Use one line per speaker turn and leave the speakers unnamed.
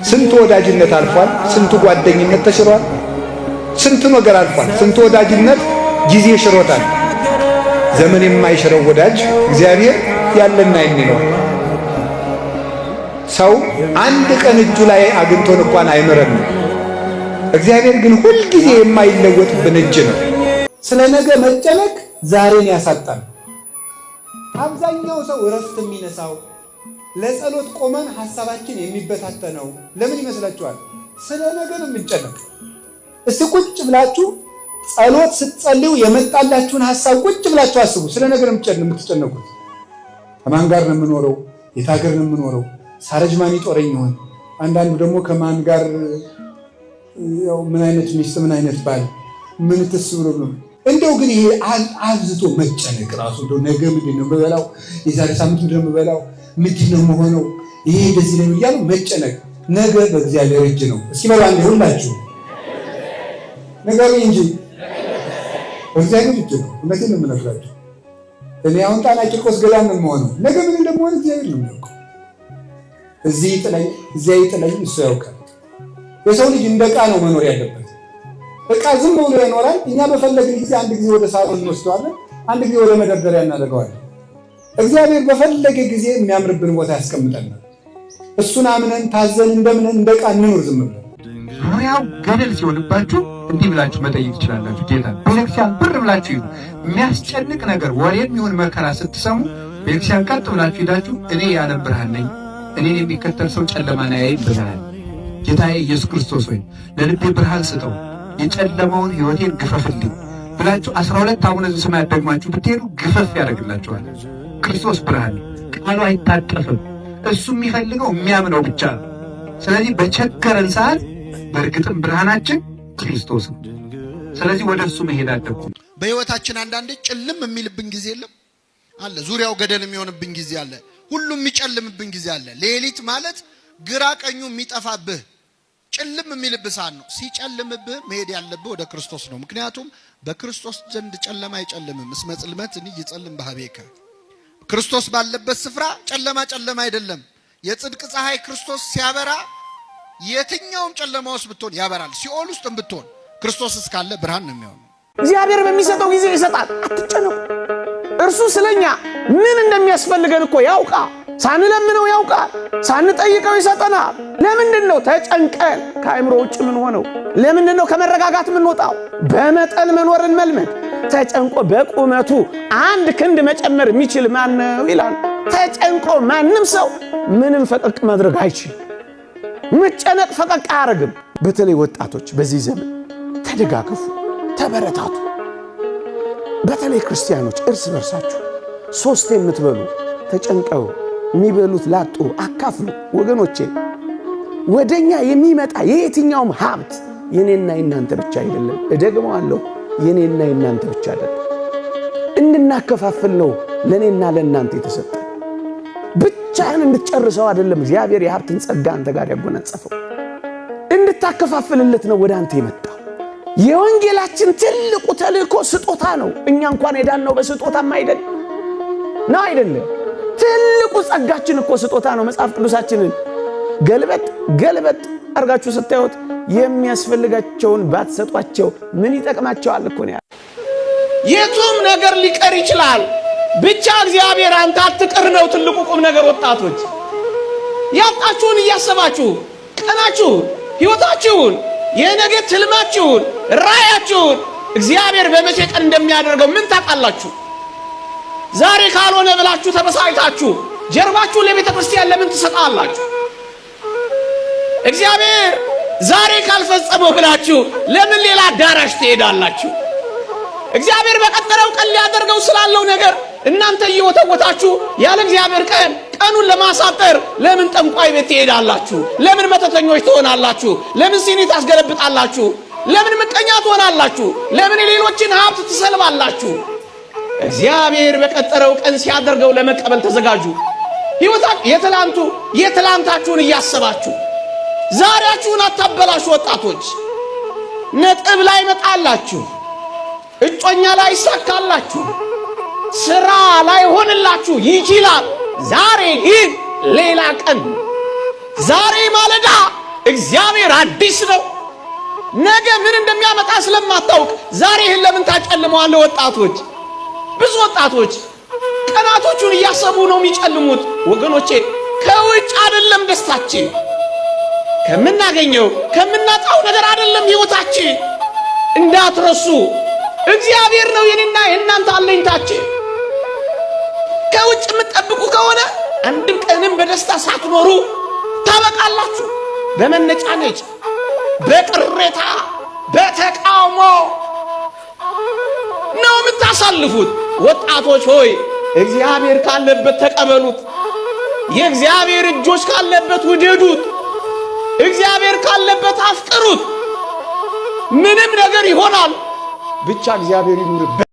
ስንቱ ወዳጅነት አልፏል። ስንቱ ጓደኝነት ተሽሯል። ስንቱ ነገር አልፏል። ስንቱ ወዳጅነት ጊዜ ሽሮታል። ዘመን የማይሽረው ወዳጅ እግዚአብሔር ያለና የሚኖር ሰው አንድ ቀን እጁ ላይ አግኝቶን እንኳን አይምረንም። እግዚአብሔር ግን ሁልጊዜ የማይለወጥብን እጅ ነው። ስለ ነገ መጨነቅ ዛሬን ያሳጣል። አብዛኛው ሰው እረፍት የሚነሳው፣ ለጸሎት ቆመን ሀሳባችን የሚበታተነው ለምን ይመስላችኋል? ስለ ነገ ነው የምንጨነቅ። እስቲ ቁጭ ብላችሁ ጸሎት ስትጸልዩ የመጣላችሁን ሀሳብ ቁጭ ብላችሁ አስቡ። ስለ ነገ ነው የምትጨነቁት። ከማን ጋር ነው የምኖረው? የት ሀገር ነው የምኖረው? ሳረጅ ማን ይጦረኝ ይሆን? አንዳንዱ ደግሞ ከማን ጋር፣ ምን አይነት ሚስት፣ ምን አይነት ባል፣ ምን ትስ ብሎ ነው። እንደው ግን ይሄ አብዝቶ መጨነቅ ራሱ፣ እንደው ነገ ምንድን ነው የምበላው? የዛሬ ሳምንት ምንድን ነው የምበላው? ምንድን ነው የምሆነው? ይሄ እንደዚህ ነው እያሉ መጨነቅ። ነገ በእግዚአብሔር እጅ ነው። እስኪ በሉ አንዴ ሁላችሁ ንገሩኝ እንጂ፣ በእግዚአብሔር እጅ ነው። እውነቴን ነው የምነግራችሁ። እኔ አሁን ጣና ቂርቆስ ገዳም ነው የምሆነው። ነገ ምን እንደምሆን እግዚአብሔር ነው የሚያውቀው። እዚህ ይጥለኝ እዚያ ይጥለኝ እሱ ያውቃል። የሰው ልጅ እንደ ዕቃ ነው መኖር ያለበት። ዕቃ ዝም ብሎ ይኖራል። እኛ በፈለግን ጊዜ አንድ ጊዜ ወደ ሳሎን እንወስደዋለን፣ አንድ ጊዜ ወደ መደርደሪያ እናደርገዋለን። እግዚአብሔር በፈለገ ጊዜ የሚያምርብን ቦታ ያስቀምጠናል። እሱን አምነን ታዘን እንደምን እንደ ዕቃ እንኑር ዝም ብለን።
ዙሪያው ገደል ሲሆንባችሁ እንዲህ ብላችሁ መጠየቅ ትችላላችሁ። ጌታ ቤተክርስቲያን ብር ብላችሁ ይሁ የሚያስጨንቅ ነገር፣ ወሬም ይሁን መከራ ስትሰሙ ቤተክርስቲያን ቀጥ ብላችሁ ሄዳችሁ እኔ የዓለም ብርሃን ነኝ፣ እኔን የሚከተል ሰው ጨለማን አያይም ብለሃል። ጌታዬ ኢየሱስ ክርስቶስ ሆይ፣ ለልቤ ብርሃን ስጠው፣ የጨለማውን ሕይወቴን ግፈፍልኝ ብላችሁ 12 አቡነ ዘበሰማያት ደግማችሁ ብትሄዱ ግፈፍ ያደርግላችኋል። ክርስቶስ ብርሃን፣ ቃሉ አይታጠፍም። እሱ የሚፈልገው የሚያምነው ብቻ ነው። ስለዚህ በቸገረን ሰዓት በእርግጥም ብርሃናችን ክርስቶስ ነው። ስለዚህ ወደ እሱ መሄድ አለብን።
በህይወታችን አንዳንዴ ጭልም የሚልብን ጊዜ የለም አለ። ዙሪያው ገደል የሚሆንብን ጊዜ አለ። ሁሉም የሚጨልምብን ጊዜ አለ። ሌሊት ማለት ግራ ቀኙ የሚጠፋብህ፣ ጭልም የሚልብህ ሰዓት ነው። ሲጨልምብህ መሄድ ያለብህ ወደ ክርስቶስ ነው። ምክንያቱም በክርስቶስ ዘንድ ጨለማ አይጨልምም። እስመ ጽልመት ኢይጸልም በኀቤከ። ክርስቶስ ባለበት ስፍራ ጨለማ ጨለማ አይደለም። የጽድቅ ፀሐይ ክርስቶስ ሲያበራ የትኛውም ጨለማ ውስጥ ብትሆን ያበራል። ሲኦል ውስጥም ብትሆን ክርስቶስ እስካለ ብርሃን ነው የሚሆነው።
እግዚአብሔር በሚሰጠው ጊዜ ይሰጣል። አትጨነቁ። እርሱ ስለኛ ምን እንደሚያስፈልገን እኮ ያውቃል። ሳንለምነው ያውቃል። ሳንጠይቀው ይሰጠናል። ለምንድን ነው ተጨንቀን ከአእምሮ ውጭ ምን ሆነው? ለምንድን ነው ከመረጋጋት የምንወጣው? በመጠን መኖርን መልመድ። ተጨንቆ በቁመቱ አንድ ክንድ መጨመር የሚችል ማን ነው ይላል። ተጨንቆ ማንም ሰው ምንም ፈቀቅ ማድረግ አይችልም። መጨነቅ ፈቀቅ አያደርግም። በተለይ ወጣቶች በዚህ ዘመን ተደጋገፉ፣ ተበረታቱ። በተለይ ክርስቲያኖች እርስ በርሳችሁ ሶስት የምትበሉ ተጨንቀው የሚበሉት ላጡ አካፍሉ። ወገኖቼ፣ ወደኛ የሚመጣ የየትኛውም ሀብት የኔና የናንተ ብቻ አይደለም። እደግመዋለሁ፣ የኔና የናንተ ብቻ አይደለም። እንድናከፋፍል ነው ለእኔና ለእናንተ የተሰጠ። ብቻህን እንድትጨርሰው አይደለም እግዚአብሔር የሀብትን ጸጋ አንተ ጋር ያጎናጸፈው፣ እንድታከፋፍልለት ነው ወደ አንተ የመጣው። የወንጌላችን ትልቁ ተልእኮ ስጦታ ነው። እኛ እንኳን የዳንነው በስጦታም አይደል ነው አይደለም? ትልቁ ጸጋችን እኮ ስጦታ ነው። መጽሐፍ ቅዱሳችንን ገልበጥ ገልበጥ አድርጋችሁ ስታዩት የሚያስፈልጋቸውን ባትሰጧቸው ምን ይጠቅማቸዋል እኮ ነው። የቱም ነገር ሊቀር ይችላል። ብቻ እግዚአብሔር አንተ አትቅር ነው ትልቁ ቁም ነገር። ወጣቶች፣ ያጣችሁን እያሰባችሁ ቀናችሁን፣ ሕይወታችሁን፣ የነገ ትልማችሁን፣ ራእያችሁን እግዚአብሔር በመቼ ቀን እንደሚያደርገው ምን ታውቃላችሁ? ዛሬ ካልሆነ ብላችሁ ተበሳጭታችሁ ጀርባችሁን ለቤተ ክርስቲያን ለምን ትሰጣላችሁ? እግዚአብሔር ዛሬ ካልፈጸመው ብላችሁ ለምን ሌላ አዳራሽ ትሄዳላችሁ? እግዚአብሔር በቀጠረው ቀን ሊያደርገው ስላለው ነገር እናንተ እየወተወታችሁ ያለ እግዚአብሔር ቀን ቀኑን ለማሳጠር ለምን ጠንቋይ ቤት ትሄዳላችሁ? ለምን መተተኞች ትሆናላችሁ? ለምን ሲኒ ታስገለብጣላችሁ? ለምን ምቀኛ ትሆናላችሁ? ለምን የሌሎችን ሀብት ትሰልባላችሁ? እግዚአብሔር በቀጠረው ቀን ሲያደርገው ለመቀበል ተዘጋጁ። ሕይወታ የትላንቱ የትላንታችሁን እያሰባችሁ ዛሬያችሁን አታበላሹ። ወጣቶች፣ ነጥብ ላይ መጣላችሁ፣ እጮኛ ላይ ይሳካላችሁ፣ ስራ ላይ ሆንላችሁ ይችላል። ዛሬ ግን ሌላ ቀን። ዛሬ ማለዳ እግዚአብሔር አዲስ ነው። ነገ ምን እንደሚያመጣ ስለማታውቅ ዛሬ ይህን ለምን ታጨልመዋለህ? ወጣቶች፣ ብዙ ወጣቶች ቀናቶቹን እያሰቡ ነው የሚጨልሙት። ወገኖቼ ከውጭ አይደለም ደስታችን፣ ከምናገኘው ከምናጣው ነገር አይደለም ሕይወታችን። እንዳትረሱ እግዚአብሔር ነው የኔና የእናንተ አለኝታችን። ከውጭ የምትጠብቁ ከሆነ አንድም ቀንም በደስታ ሳትኖሩ ታበቃላችሁ። በመነጫነጭ፣ በቅሬታ፣ በተቃውሞ ነው የምታሳልፉት። ወጣቶች ሆይ እግዚአብሔር ካለበት ተቀበሉት። የእግዚአብሔር እጆች ካለበት ውደዱት። እግዚአብሔር ካለበት አፍቅሩት። ምንም ነገር ይሆናል፣ ብቻ እግዚአብሔር ይኑርበት።